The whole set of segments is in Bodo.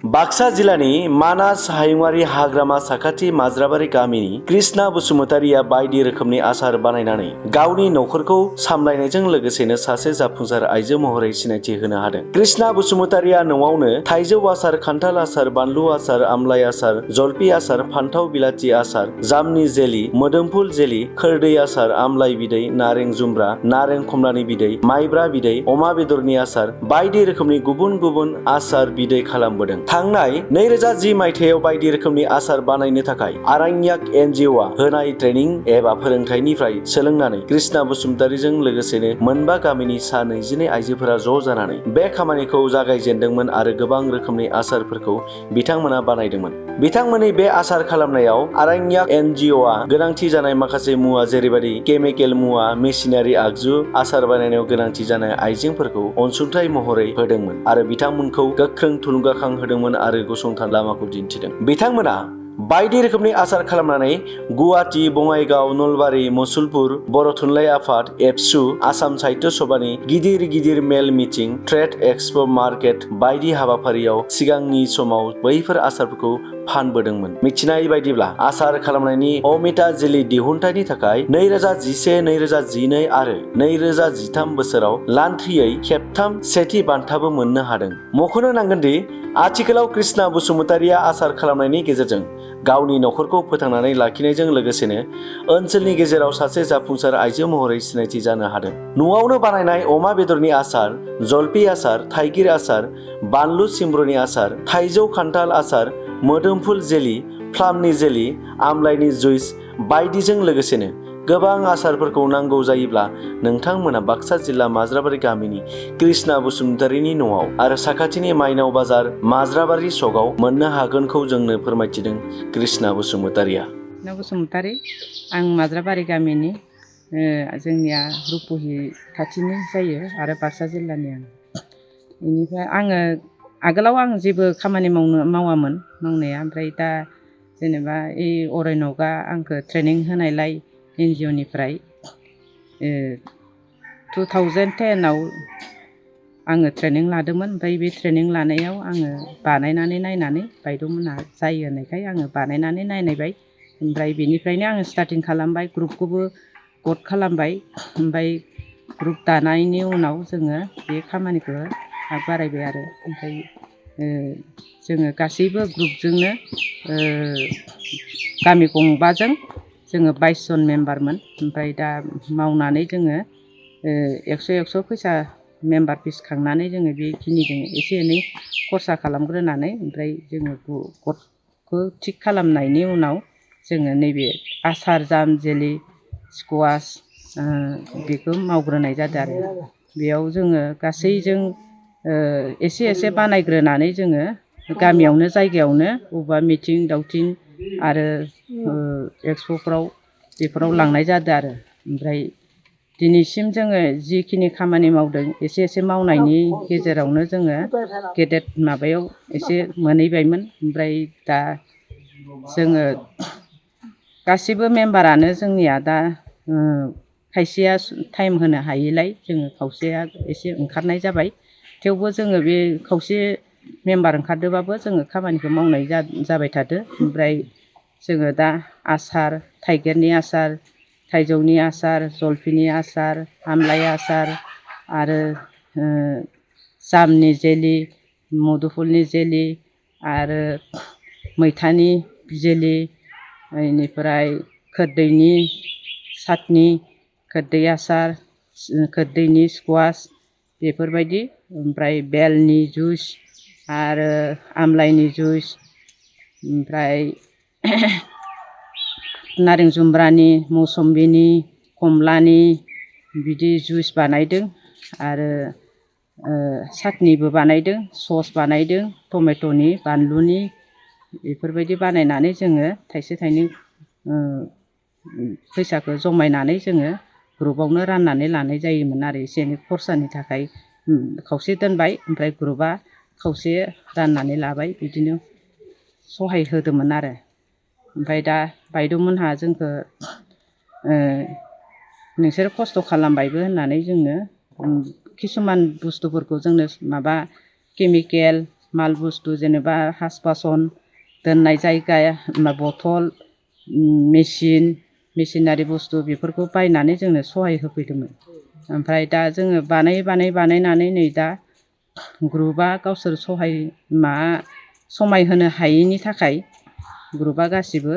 बाक्सा जिल्लानि मानास हायुङारि हाग्रामा साखाथि माज्राबारि गामिनि कृष्णा बसुमतारिया बायदि रोखोमनि आसार बानायनानै गावनि नखरखौ सामलायनायजों लोगोसेनो सासे जाफुंसार आइजो महरै सिनायथि होनो हादों। कृष्णा बसुमतारिया न'आवनो थाइजौ आसार, खान्थाल आसार, बानलु आसार, आमलाइ आसार, जलफि आसार, फान्थाव बिलाथि आसार, जामनि जेलि, मोदोमफुल जेलि, खोरदै आसार, आमलाइ बिदै, नारें जुम्ब्रा, नारें खमलानि बिदै, माइब्रा बिदै, अमा बेदरनि आसार बायदि रोखोमनि गुबुन गुबुन आसार बिदै खालामबोदों। थांनाय 2010 मायथाइयाव बायदि रोखोमनि आसार बानायनो थाखाय आरान्याक एनजिअ'आ होनाय ट्रेनिं एबा फोरोंथायनिफ्राय सोलोंनानै कृष्णा बसुमतारिजों लोगोसेनो मोनबा गामिनि सा 22 आइजोफोरा ज' जानानै बे खामानिखौ जागायजेनदोंमोन आरो गोबां रोखोमनि आसारफोरखौ बिथांमोना बानायदोंमोन। बिथांमोननि बे आसार खालामनायाव आरान्याक एनजिअ'आ गोनांथि जानाय माखासे मुवा जेरैबादि केमिकेल मुवा, मेसिनारि आगजु, आसार बानायनायाव गोनांथि जानाय आइजेंफोरखौ अनसुंथाइ महरै होदोंमोन आरो बिथांमोनखौ गोख्रों थुलुंगाखां होदोंमोन आरो गसंथान लामाखौ दिन्थिदों। बिथांमोना बायदि रोखोमनि आसार खालामनानै गुवाहाटी, बङाइगाव, नलबारि, मुसलपुर, बर' थुनलाइ आफाद, एबसु, आसाम साहित्य सभानि गिदिर गिदिर मेल मिटिं, ट्रेड एक्सप' मार्केट बायदि हाबाफारियाव सिगांनि समाव बैफोर आसारफोरखौ फानबोदोंमोन। मिथिनाय बायदिब्ला आसार खालामनायनि अमिता जेलि दिहुनथायनि थाखाय 2011, 2012 आरो 2013 बोसोराव लान्थ्रियै खेबथाम सेथि बान्थाबो मोननो हादों। मख'नो नांगोनदि आथिखालाव कृष्णा बसुमतारिया आसार खालामनायनि गेजेरजों गावनि नखरखौ फोथांनानै लाखिनायजों लोगोसेनो ओनसोलनि गेजेराव सासे जाफुंसार आइजो महरै सिनायथि जानो हादों। न'आवनो बानायनाय अमा बेदरनि आसार, जलफि आसार, थाइगिर आसार, बानलु सिब्र'नि आसार, थाइजौ खान्थाल आसार, मोदोमफुल जेलि, प्लामनि जेलि, आमलाइनि जुइस बायदिजों लोगोसेनो गोबां आसारफोरखौ नांगौ जायोब्ला नोंथांमोना बाक्सा जिल्ला माज्राबारि गामिनि कृष्णा बसुमतारिनि न'आव आरो साखाथिनि माइनाव बाजार माज्राबारि सकआव मोननो हागोनखौ जोंनो फोरमायथिदों कृष्णा बसुमतारिया। कृष्णा बसुमतारि, आं माज्राबारि गामिनि, जोंनिया रुपहि खाथिनि जायो आरो बाक्सा जिल्लानि आं। बेनिफ्राय आगोलाव आं जेबो खामानि मावामोन मावनाया, ओमफ्राय दा जेनेबा अरायनकआ आंखौ ट्रेनिं होनायलाय एनजिअ'निफ्राय 2010आव आङो ट्रेनिं लादोंमोन। ओमफ्राय बे ट्रेनिं लानायाव आङो बानायनानै नायनानै बायद'मोनहा जायो होननायखाय आङो बानायनानै नायबाय। ओमफ्राय बेनिफ्रायनो आङो स्टार्टिं खालामबाय, ग्रुपखौबो गद खालामबाय। ओमफ्राय ग्रुप दानायनि उनाव जोङो बे खामानिखौ बारायबाय आरो ओमफ्राय जोङो गासैबो ग्रुपजोंनो गामि गंबाजों जोङो 22 जन मेम्बारमोन। ओमफ्राय दा मावनानै जोङो 100 फैसा मेम्बार फिस खांनानै जोङो बेखिनिजों एसे एनै खरसा खालामग्रोनानै ओमफ्राय जोङो गदखौ थिग खालामनायनि उनाव जोङो नैबे आसार, जाम, जेलि, स्कुवास बेखौ मावग्रोनाय जादों आरो बेयाव जोङो गासैजों एसे एसे बानायग्रोनानै जोङो गामियावनो जायगायावनो बबेबा मिथिं दावथिं आरो एक्सप'फ्राव बेफोराव लांनाय जादों आरो ओमफ्राय दिनैसिम जोङो जिखिनि खामानि मावदों एसे एसे मावनायनि गेजेरावनो जोङो गेदेर माबायाव एसे मोनहैबायमोन। ओमफ्राय दा जोङो गासिबो मेम्बारानो जोंनिया दा खायसेया टाइम होनो हायिलाय जोङो खावसेया एसे ओंखारनाय जाबाय। थेवबो जोङो बे खावसे मेम्बार ओंखारदोंबाबो जोङो खामानिखौ मावनाय जाबाय थादो। ओमफ्राय जोङो दा आसार, थाइगिरनि आसार, थाइजौनि आसार, जलफिनि आसार, आमलाइ आसार आरो जामनि जेलि, मुदुफुलनि जेलि आरो मैथानि जेलि, बेनिफ्राय खोरदैनि चाटनि, खोरदै आसार, खोरदैनि स्कुवास बेफोरबायदि, ओमफ्राय बेलनि जुइस आरो आमलाइनि जुइस, ओमफ्राय नारें जुम्ब्रानि, मौसम्बिनि, खमलानि बिदि जुइस बानायदों आरो चाटनिबो बानायदों, सस बानायदों, टमेट'नि, बानलुनि बेफोरबायदि बानायनानै जोङो थाइसे थाइनै फैसाखौ जमायनानै जोङो ग्रुपआवनो राननानै लानाय जायोमोन आरो एसे एनै खरसानि थाखाय खावसे दोनबाय ओमफ्राय ग्रुपआ खावसे राननानै लाबाय बिदिनो सहाय होदोंमोन आरो ओमफ्राय दा बायद'मोनहा जोंखौ नोंसोर खस्थ' खालामबायबो होननानै जोंनो किसुमान बुस्थुफोरखौ जोंनो माबा केमिकेल माल बुस्थु जेनेबा हास बासन दोननाय जायगा बथल मेसिनारि बुस्थु बेफोरखौ बायनानै जोंनो सहाय होफैदोंमोन। ओमफ्राय दा जोङो बानायनानै नै दा ग्रुपआ गावसोर समायहोनो हायैनि थाखाय ग्रुपआ गासिबो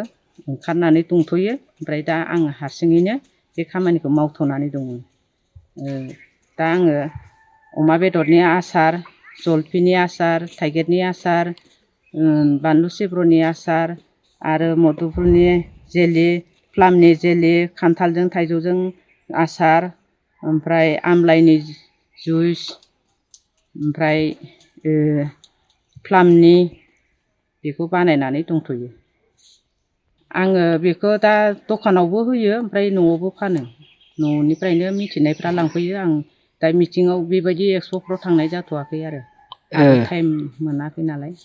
ओंखारनानै दंथ'यो। ओमफ्राय दा आं हारसिङैनो बे खामानिखौ मावथ'नानै दङ। दा आङो अमा बेदरनि आसार, जलफिनि आसार, थाइगिरनि आसार, बानलु सिब्र'नि आसार आरो मुदुफुलनि जेलि, प्लामनि जेलि, खान्थालजों थाइजौजों आसार, ओमफ्राय आमलाइनि जुइस, ओमफ्राय प्लामनि बेखौ बानायनानै दंथ'यो। आङो बेखौ दा दखानावबो होयो ओमफ्राय न'आवबो फानो। न'निफ्रायनो मिथिनायफ्रा लांफैयो। आं दा मिटिङाव बेबायदि एक्सप'फ्राव थांनाय जाथ'वाखै आरो टाइम मोनाखै नालाय।